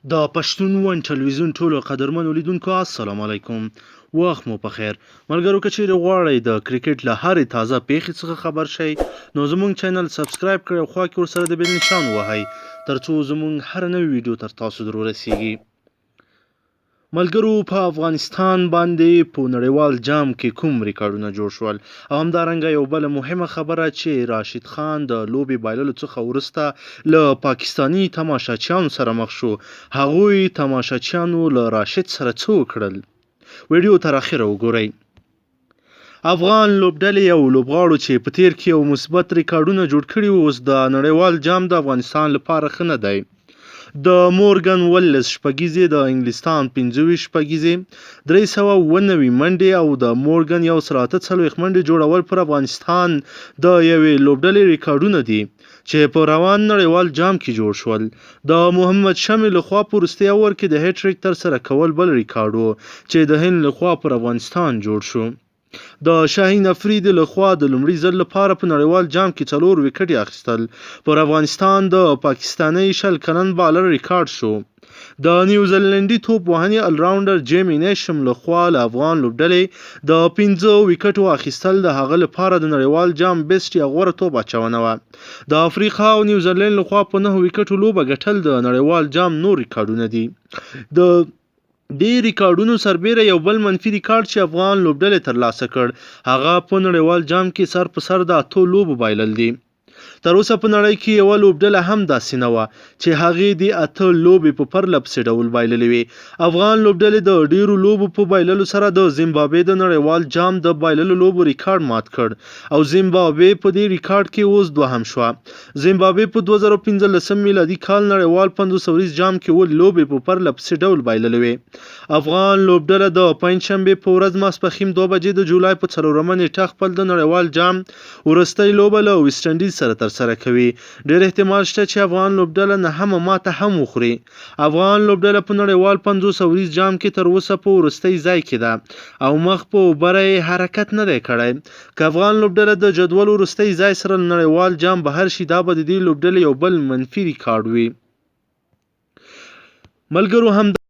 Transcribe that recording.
د پښتون ون ټلویزیون ټولو قدرمنو لیدونکو السلام علیکم، وخت مو په خیر. ملګرو، که چیرې غواړئ د کرکټ له هرې تازه پیښې څخه خبر شئ، نو زمونږ چینل سبسکرایب کړئ او خوا کې ورسره د بیل نشان ووهئ، ترڅو زمونږ هره نوې ویډیو تر تاسو در ورسیږي. ملګرو، په افغانستان باندې په نړیوال جام کې کوم ریکارډونه جوړ شول، او همدارنګه یو بله مهمه خبره چې راشد خان د لوبې بایللو څخه وروسته له پاکستاني تماشاچیانو سره مخ شو، هغوی تماشاچیانو له راشد سره څه وکړل؟ ویډیو تر اخره وګورئ. افغان لوبډلې او لوبغاړو چې په تیر کې یو مثبت ریکارډونه جوړ کړي وو، اوس د نړیوال جام د افغانستان لپاره ښه نه دی. د مورګن ولس شپږیزې، د انګلستان 25 شپږیزې، 397 منډې او د مورګن 148 منډې جوړول پر افغانستان د یوې لوبډلې ریکارډونه دي چې په روان نړیوال جام کې جوړ شول. د محمد شمي لخوا په وروستي اور کې د هټریک ترسره کول بل ریکارډ و چې د هند لخوا پر افغانستان جوړ شو. د شاهین افریدي لخوا د لومړي ځل لپاره په نړیوال جام کې 4 ویکټې اخیستل پر افغانستان د پاکستاني 20 کلن بالر ریکارډ شو. د نیوزیلنډي توپ وهنې الراونډر جیمي نیشم لخوا له افغان لوبډلې د 5 ویکټو اخیستل د هغه لپاره د نړیوال جام بیسټ یا غوره توپ اچونه وه. د افریقا او نیوزیلنډ لخوا په 9 ویکټو لوبه ګټل د نړیوال جام نور ریکارډونه دي. د دې ریکارډونو سربېره یو بل منفي ریکارډ چې افغان لوبډلې ترلاسه کړ، هغه په نړیوال جام کې سر په سر د 8 لوبو بایلل دي. تر اوسه په نړۍ کې یوه لوبډله هم داسې نه وه چې هغې دې 8 لوبې په پرله پسې ډول بایللې وي. افغان لوبډلې د ډیرو لوبو په بایللو سره د زیمبابوې د نړیوال جام د بایللو لوبو ریکارډ مات کړ او زیمبابوې په دې ریکارډ کې اوس دوهم شوه. زیمبابوې په 2015 میلادي کال نړیوال 50 اوریز جام کې 7 لوبې په پرله پسې ډول بایللې وې. افغان لوبډله د پنجشنبې په ورځ ماسپښین 2 بجې د جولای په 4مه نیټه خپل د نړیوال جام وروستۍ لوبه له ویسټ انډیز سره ترسره کوي. ډېر احتمال شته چې افغان لوبډله نهمه ماته هم وخوري. افغان لوبډله په نړیوال 50 اوریز جام کې تر اوسه په وروستۍ ځای کې ده او مخ په اوبره یې حرکت نه دی کړی. که افغان لوبډله د جدول وروستۍ ځای سره له نړیوال جام بهر شي، دا به د دې لوبډلې یو بل منفي ریکارډ وي. ملګرو، هم